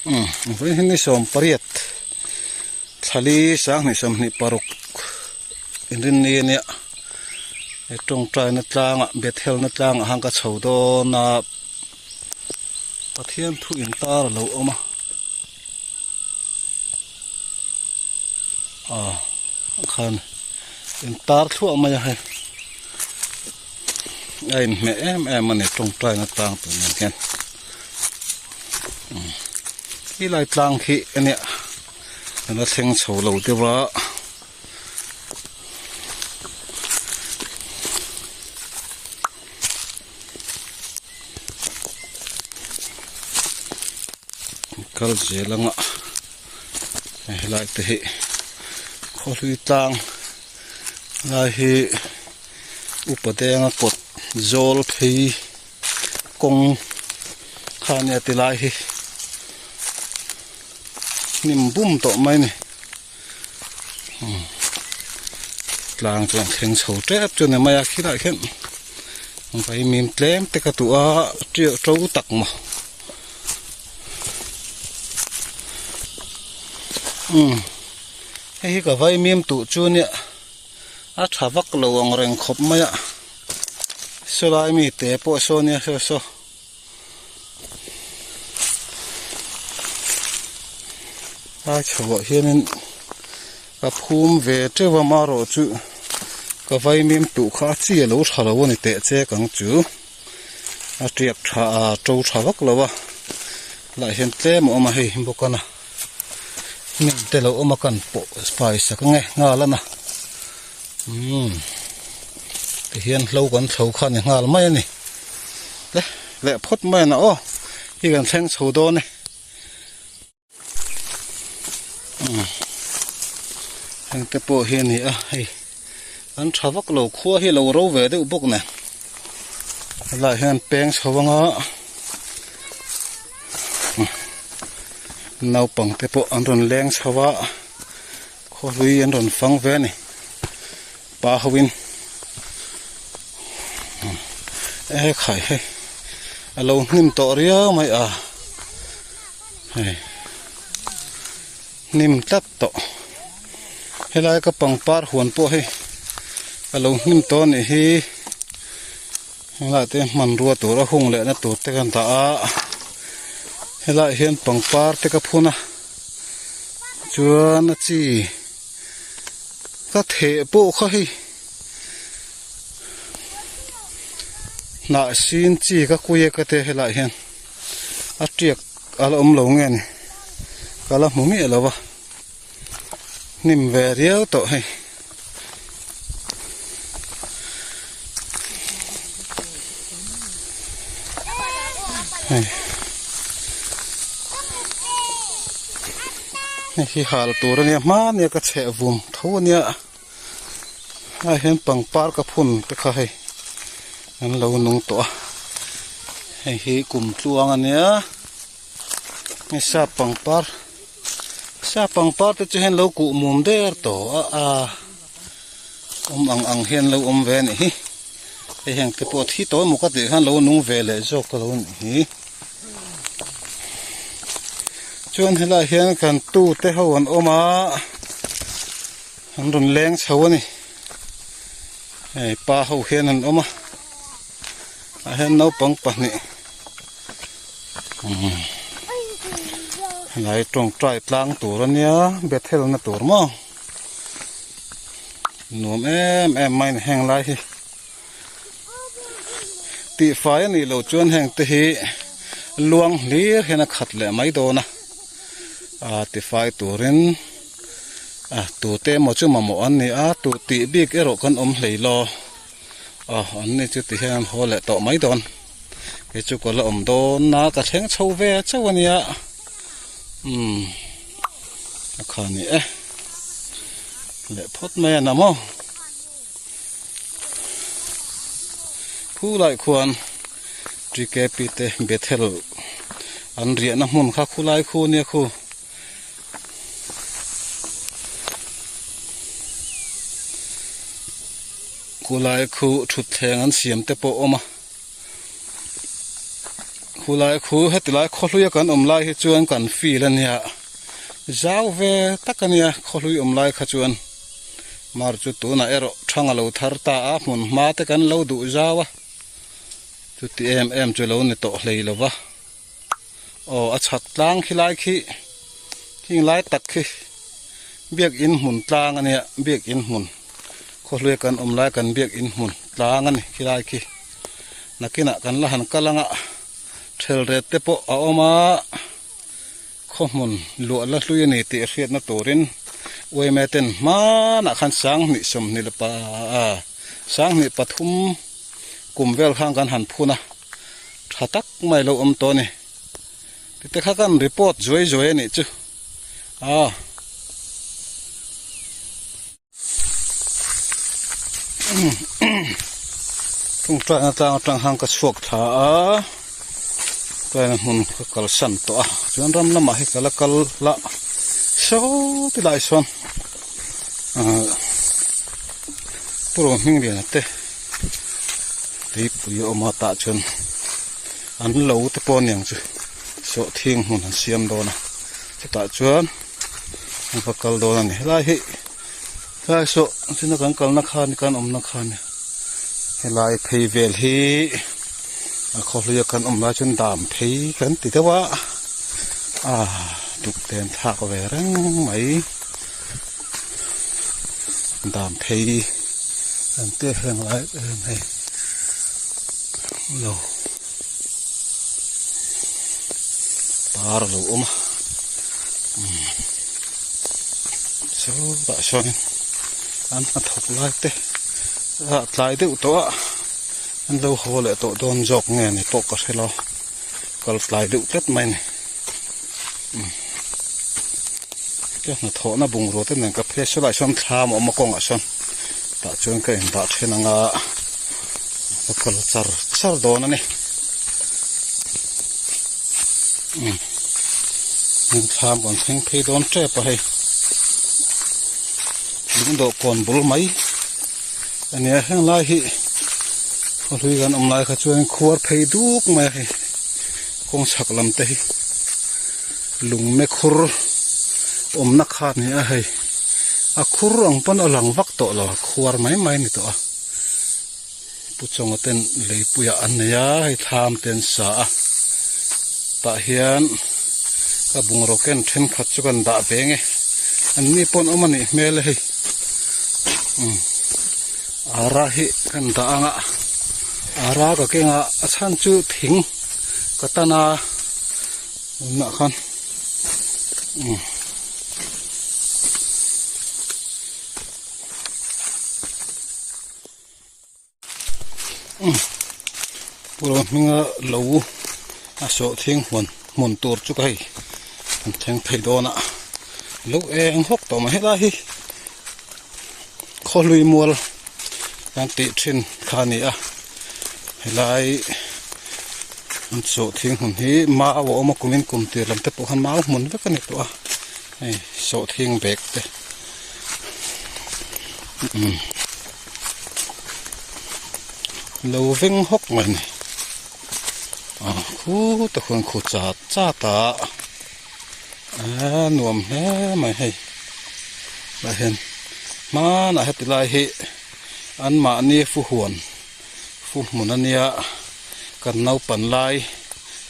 Umm vawiin hi ni 18 thlali sanghnih 26 inrinni ania he tawngtaina tlangah Bethel-na tlangah khan ka chho dawn a Pathian thu intar a lo awm a ah khan intar thluah mai a hei a inhmeh em em a ni tawngtaina tlang tur nen hian helai tlang khi ania a la thleng chho lo deuh a. Kal zel anga helai te hi khawhlui tlang lai hi upa denga kawt zawl phei kawng kha ania ti lai hi hnim bum tawh mai a ni tlang chuan thleng chho tep chu a ni mai a khilaiah khian vaimim tlem te ka duh a tiau to tak maw umm hei hi ka vaimim tuh chu nia a tha vak lo ang reng khawp mai a sawlai mi te pawh saw nia saw saw. Lai chhoah hianin ka phum ve teuh a marawh chu ka vaimim tuh kha a chi a lo tha lo a ni teh chek ang chu a tiak tha a to tha vak lo a lah hian tlem a awm a hei bawk a na hnim te lo awm a kan pawh fai sak ang e nghal a na umm tihian hlo kan thlo kha a ni nghal mai a ni. Le leh phawt mai a na aw hi kan thleng chho dawn e umm heng te pawh hi a ni a hei an tha vak lo khua hi a lo ro ve deuh bawk nen helaiah hian peng chho anga naupang te pawh an rawn leng chho a khawhlui an rawn fang ve a ni. Pa ho in e khai hei a lo hnim tawh riau mai a hei hnim tlat tawh helai ka pangpar huan pawh hei a lo hnim tawh a nih hi helai te hmanrua tur a hung leh na tur te kan dah a helaiah hian pangpar te ka phun a chuan a chi. Ka theh pawh kha hei hnah sin chi ka kui a ka te helaiah hian a tiak a la awm lo nge ni ka la hmu miah lo va hnim ve riau tawh hei. Hei hei hi hal tur ania hmania ka chheh vum tho ania ah hian pangpar ka phun te kha hei an lo nung tawh a hei hi kum tluang ania hei sap pangpar sap pangpar te chu hian lo kuh mum der tawh a a. Awm ang ang hian lo awm ve a nih hi hei heng te pawh thi tawh emaw ka tih khan lo nung ve leh zawk ka lo nih hi chuan helaiah hian kan tu te ho an awm a an rawn leng chho a ni hei pa ho hian an awm a ah hian naupang pahnih umm helai tawngtai tlang tur ania Bethel na tur maw. Nuam em em mai a ni heng lai hi tihfai a nih loh chuan heng te hi luang hlir hian a khat leh mai dawn a ah tifai turin ah tute emaw chu mamawh an ni a tu tih bik erawh kan awm hlei lo ah an ni chu ti hian an haw leh tawh mai dawn kei chu ka la awm dawn a ka thleng chho ve chauh a nia umm. A kha ni e leh phawt mai a na maw khu lai khuan TKP te Bethel an riahna hmun kha khu lai khu nia khu khu lai khu thutthleng an siam te pawh a awm a. Khulai khu heti lai khawhlui a kan awm lai hi chuan kan feel a nia zau ve tak a nia khawhlui awm lai kha chuan mar chu tunah erawh thang a lo thar ta a hmun hma te kan lo duh zau a chuti em em chu lo ni tawh hlei lo va aw a chhak tlang khi lai khi khing lai tak khi biakin hmun tlang a nia biakin hmun khawhlui kan awm lai kan biakin hmun tlang a ni khilai khi. Nakinah kan la han kal anga thelret te pawh a awm a, khaw hmun luah la hlui a ni tih hriatna turin uaime ten hmanah khan sanghnih sawmhnih leh pa sanghnih pathum kum vel khan kan han phun a, tha tak mai lo awm tawh a ni. Tite kha kan report zuai zuai a nih chu a. Tawngtaina tlang atang khan ka chhuak thla a tawngtaina hmun ka kalsan tawh a chuan ram lamah hi ka la kal la saw ti lai sawn ahh puro hming lian te tuipui a awm a tah chuan an lo te pawh aniang chu sawhthing hmun an siam dawn a chutah chuan an va kal dawn a ni helai hi. Helai saw chuna kan kalna kha ni kan awmna kha ni helai phei vel hi a khawhluia kan awm lai chuan dam phei kan ti deuh a ah duk ten thlak ve reng mai dam phei an tia heng lai em hei lo par a lo awm a umm. Sawtah sawn an hnathawk lai te ah tlai deuh tawh a an lo haw leh tawh dawn zawk nge ni pawh ka hre lo kal tlai deuh tlat mai a ni umm ka hnathawhna bungrua te nen ka phei a sawlaiah sawn thlam a awm a kawngah sawn tah chuan ka indah then anga ka kal char char dawn a ni umm thlam kan thleng phei dawn tep a hei lung dawhkawn bul mai a nia heng lai hi khaw hlui kan awm lai kha chuan khuar phei duk mai a hei kawng chhak lam te hi lungme khur awmna kha a ni a hei a khur ang pawn a lang vak tawh lo a khuar mai mai a ni tawh a. Pu Chawnga ten leipuiah an nei a, hei thlam te an sa a, tah hian ka bungraw ken thenkhat chu kan dah ve nge, an ni pawh an awm a nih hmel e hei, umm ara hi kan dah ang a, ara ka keng a, a chhan chu thing ka tan a, tunah khan umm. Pura hminga lo a sawhthing huan hmun tur chu ka hei an thleng phei dawn a lo eng hawk tawh mai helai hi khawhlui mual kan tih thin kha a ni a helai an sawhthing hmun hi mau a awm a kumin kum tir lam te pawh khan mau hmun vek a ni tawh a hei sawhthing bag te. Lo veng hawk mai a ni a khu te khuan khu chat chat a a nuam hle mai hei tah hian hmanah heti lai hi an mahni fu huan fu hmun a nia kan naupan lai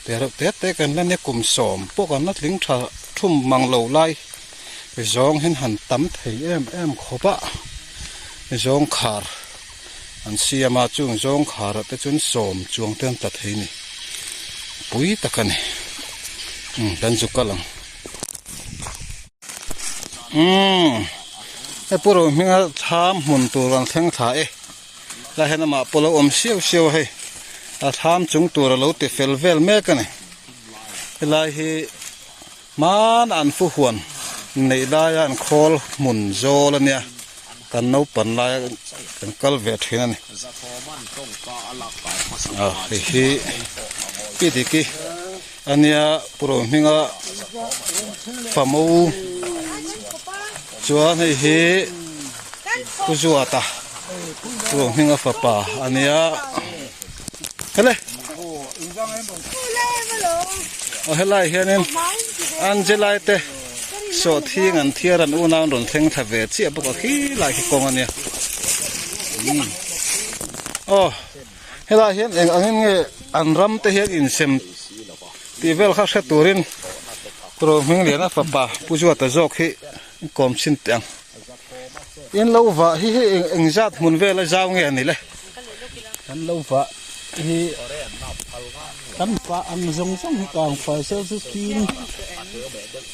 te reuh te te kan la nia kum sawm pawh kan la tling tha thum mang lo lai. Zawng hian han tam thei em em khawp a, zawng khar an siam a, chung zawng kharah te chuan sawm chuang te an tla thei a ni, pui tak a ni, umm kan zu kal ang. Umm hei pu Rohminga thlam hmun tur an thleng thla e, tlai hian amah pawh a lo awm siau siau a hei, a thlam chung tur a lo ti fel vel mek a ni, helai hi. Hmana an fu huan neih laia an khawl hmun zawl a nia, kan naupan laia kan kal ve thin a ni. Ah hei hi pi diki a nia Pu Rohminga famo chuan hei hi Pu Zuata Pu Rohminga fapa a nia. Hele. Aw helai hianin Angelai te sawhthing an thiar an unau an rawn thleng thla ve chiah bawk a khilai khi kawng a nia. Aw helai hian eng angin nge an ram te hian insem tih vel kha hre turin Rohmingliana fapa Pu Zuata zawk hi kawm chhin teh ang. In lo vah hi hei eng eng zat hmun vel a zau nge a ni le? Kan lo vah hi kan vah ang zawng zawng hi kang fai sel chu tin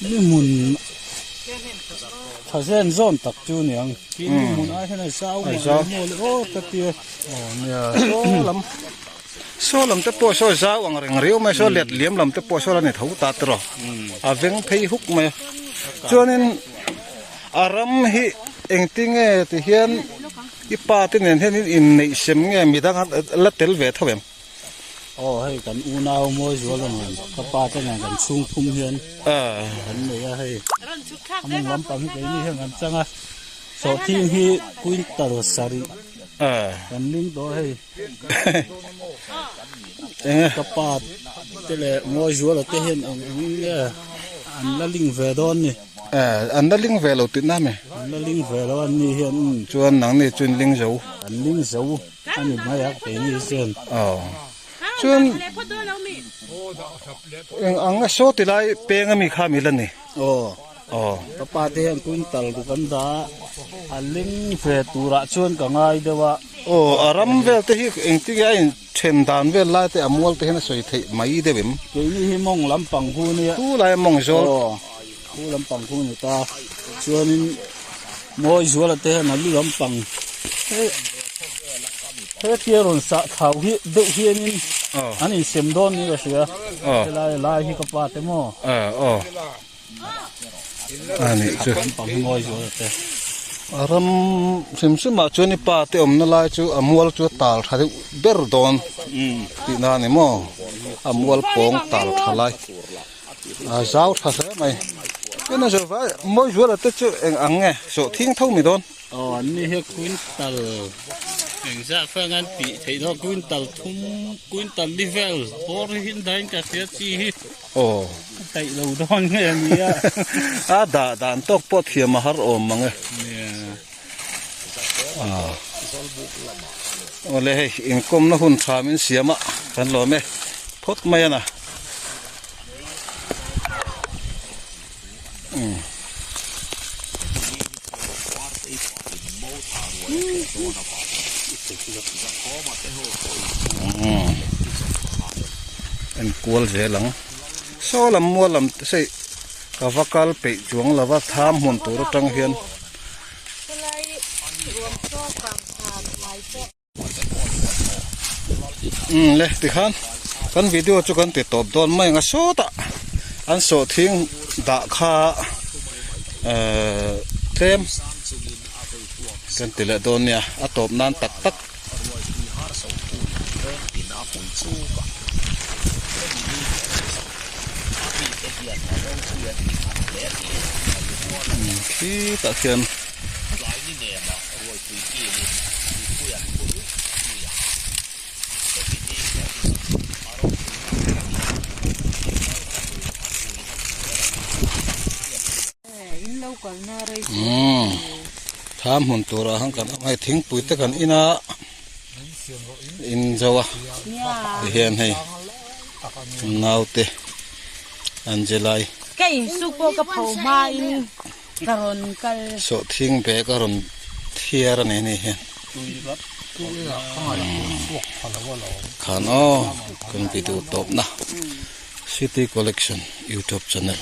ni hmun tha zen zawn tak chu ni ang. Tin ni hmun ai hian a zau mah lo maw le aw ka tia. Aw nia saw lam saw lam te pawh saw zau ang reng riau mai saw let liam lam te pawh saw la ni tho ta tiraw a veng phei huk mai a chuanin. A ram hi engtinge ti hian i pa te nen hian in inneih sem nge midang a la tel ve tho em? Aw hei kan unau mawi zual a nen ka pa te nen kan chhung thum hian kan nei a hei a mawng lampang hi keini hian kan chang a sawhthing hi quintal sarih kan ling tawh a hei ka pa te leh mawi zuala te hian eng engin nge an la ling ve dawn ni. Eh, an la ling ve lo tih na mi? An la ling ve lo an ni hian umm. Chuan nang ni chuan ling zo? An ling zo a ni mai a keini chuan. Aw. Chuan eng ang a saw ti lai peng a mi kha mi la ni? Aw. Aw. Ka pa te hian quintal ruk an dah a, a ling ve turah chuan ka ngai deuh a. Aw, a ram vel te hi engtin nge a in then dan vel lai te a mual te hian a sawi theih mai deuh em? Keini hi mawng lampang hu nia. Thu lai a mawng zawl. Aw. Khu lampang khu ni ta chuanin mawi zuala te hian a lu lampang hei hetia rawn sah thau hi deuh hianin an insem dawn ni ka hria helai lai hi ka pa te maw ani chu lampang hi mawi zuala te a ram hrim hrim ah chuan i pa te awmna lai chu a mual chu a tal tha deuh ber dawn tihna a ni maw a mual pawng tal tha lai. A zau tha hle mai. Tin a zawh vai mawi zuala te chu eng ang nge sawh thing tho mi dawn. Aw an ni hi quintal eng zah feng an tih theih dawn quintal thum quintal li vel bawr hi in dahin ka hria chi hi aw a daih lo dawn nge a nia. A dah dan tawk pawh thiam a har awm mang e. Awle hei inkawmna hun tha min siam a kan lawm e phawt mai a na. Enkual zel ang saw lam mual lam te sei ka va kal peih chuang lova tham hmun tur atang hian. Umm le tikhan kan video chu kan ti tawp dawn mai ang a sawtah an sawhthing dah kha ehh tlem kan ti leh dawn nia a tawp nan tak tak. Khitah khian. Umm thlam hmun turah han kan awm a hei thingpui te kan in a in zo a tihian hei naute Angelai Sawhthing bag a rawn thiar a ni ni hian khan aw kan video tawpna city collection youtube channel.